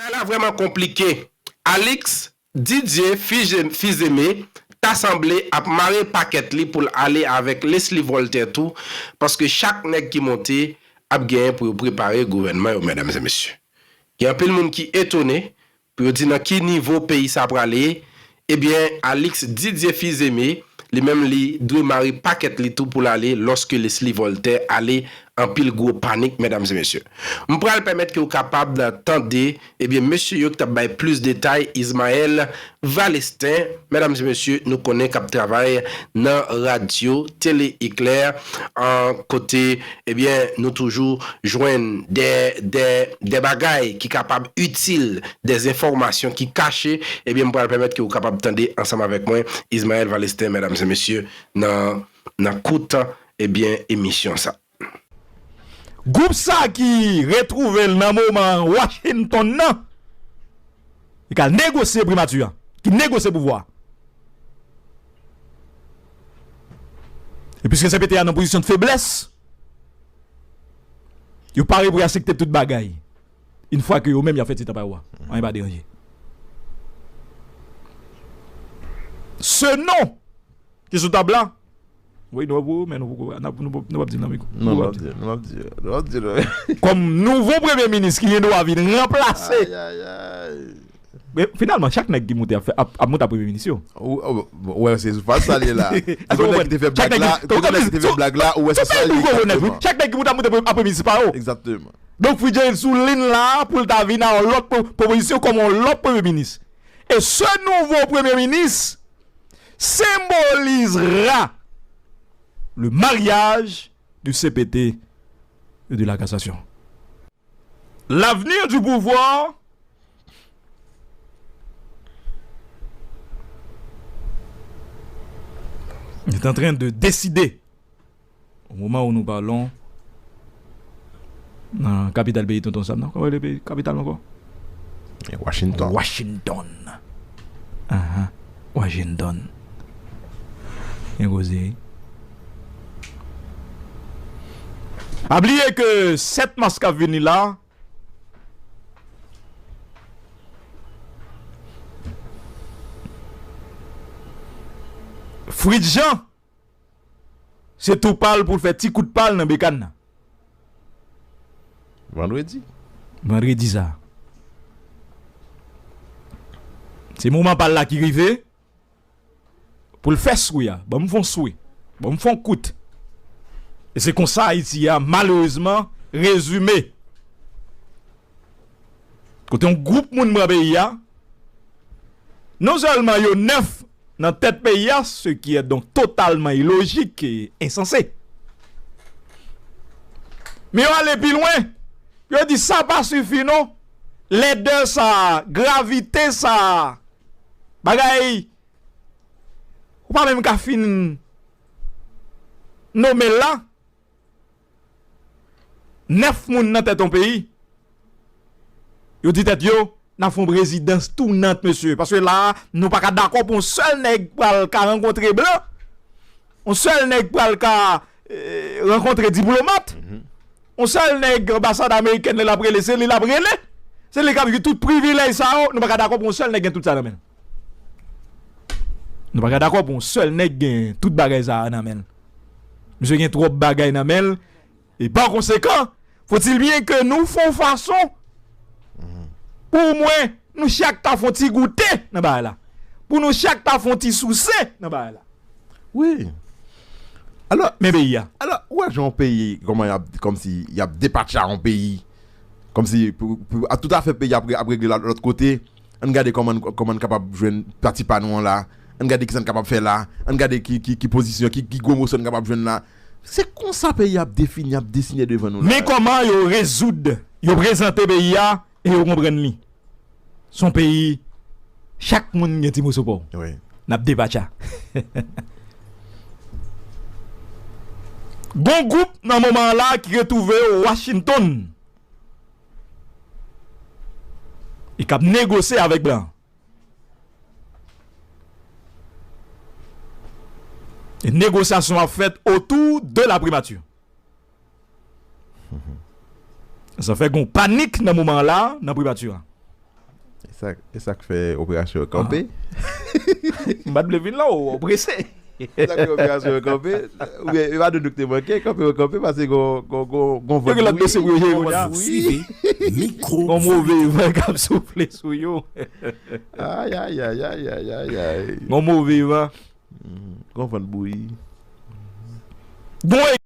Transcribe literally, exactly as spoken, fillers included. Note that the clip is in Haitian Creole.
Bagay la vrèman konplike. Alix Didier Fizeme ta sanble ap mare pakèt li pou l ale avèk Leslie Voltaire tou, paske chak nèg ki monte ap genyen pou yo prepare gouvènman yo, medam e mesye. Gen anpil moun ki etone pou yo di nan ki nivo peyi sa prale. Ebyen, Alix Didier Fizeme, li menm, li dwe mare pakèt li tou pou l ale lòske Leslie Voltaire ale. Anpil gwo panik, medam e mesye. M pral pèmèt ke w kapab tande, ebyen, mesye yo ki t ap bay plis detay, Ismaël Valestin, medam e mesye, nou konnen k ap travay nan radyo Tele Eklè, an kote, ebyen, nou toujou jwenn de, de, de bagay ki kapab itil, de enfòmasyon ki kache, ebyen, m pral pèmèt ke w kapab tande ansanm avèk mwen, Ismaël Valestin, medam e mesye, nan, nan kout, ebyen, emisyon sa. Gwoup sa ki retwouve l nan moman Washington nan, ki al negosye primati a, ki negosye pouvwa a. E piske C P T a nan pozisyon de feblès, yo pare pou y aksepte tout bagay. Yon fwa ke yo menm y ap fè ti tan pa yo a. Anyen pa deranje. Se non ki sou tab la. Wi, nou ap, men nou poko, n ap, nou p ap, nou p ap di l nan mikwo. Non, nou p ap di l, nou p ap di l, nou p ap di l. Kòm nouvo premye minis ki gen dwa vin ranplase. Ay, ay, ay. Men finalman, chak nèg ki moute ap fè, ap, ap moute ap premye minis yo. Ou, ou, ou wè, se sou faz sa l ye la. Tout nèg ki te fè blag la, tout nèg ki te fè blag la, ou wè se sa l ye egzakteman. Chak nèg ki moute ap moute ap premye minis pa yo. Egzakteman. Donk, Fritz Jean sou liy la pou l ta vin a yon lòt pwo-, pwopozisyon kòm yon lòt premye minis. E se nouvo premye minis symbolisera le mariage du C P T et de la cassation. L'avenir du pouvoir est en train de décider. Au moment où nous parlons, nan kapital peyi Tonton Sam nan. Kòman rele peyi, kapital ankò? Washington. Washington. Ahan. Washington. Gen koze, wi. Pa bliye ke sèt mas k ap vini la, Fritz Jean, se tou pa l pou l fè ti kout pa l nan bekàn nan. Vandredi. Vandredi sa. Se moman pa l la ki rive pou l fè swe a. Ban m fè yon swe. Ban m fè yon kout. E se konsa Ayiti a, malerezman, rezime. Kote yon gwoup moun pran peyi a, non sèlman yo nèf nan tèt peyi a, ce qui est donc totalement illogique et insensé. Men yo ale pi lwen. Yo di sa pa sifi non. Lèdè sa, gravite sa, bagay, ou pa menm ka fin nonmen l la. Nèf moun nan tèt yon peyi. Yo di tèt yo, n ap fè yon prezidans tounant, mesye. Paske la a, nou pa ka dakò pou yon sèl nèg pral ka rankontre blan, yon sèl nèg pral ka, eh, rankontre diplomat, yon sèl nèg anbasad amerikèn lè l ap rele, se li l ap rele. Se li k ap jwenn tout privilèj sa yo. Nou pa ka dakò pou yon sèl nèg gen tout sa nan men l. Nou pa ka dakò pou yon sèl nèg gen tout bagay sa a nan men l. Misye gen twòp bagay nan men l. E pa konsekan, faut-il bien que nou fè yon fason pou mwen, nou chak ta fè yon ti goute nan bagay la. Pou nou chak ta fè yon ti souse nan bagay la. Wi. Alò, men peyi a. Alò, ou wè jan yon peyi, kòman y ap, kòmsi y ap depatcha yon peyi. Kòmsi pou, pou, a tout afè peyi ap, ap regle la lòt kote. Ann gade kòman, kòman n kapab jwenn pati pa nou an la. Ann gade kisa n kapab fè la. Ann gade ki, ki, ki pozisyon, ki, ki gwo moso n kapab jwenn la. Se konsa peyi a ap defini, ap desine devan nou la. Men kòman yo rezoud, yo prezante peyi a e yo konprann li. Se yon peyi, chak moun gen ti moso pa w. Wi. N ap depatcha. Gon gwoup nan moman an la ki retwouve yo Washington e k ap negosye avèk blan. E negosyasyon ap fèt otou de la primati. Sa fè gon panik nan moman an la, nan primati a. E sa, e sa k fè operasyon yo kanpe. M pa t vle vin la, ou prese. E sa k fè operasyon yo kanpe. Oubyen, e pa dodo k te manke, kanpe yo kanpe, paske gon, gon, gon, gon Yo gen lòt dosye pou yo jere kounye a. Suivez Micro Gon move van k ap soufle sou yo. Ay, ay, ay, ay, ay, ay, ay. Gon move van. Gon van bouyi. Gon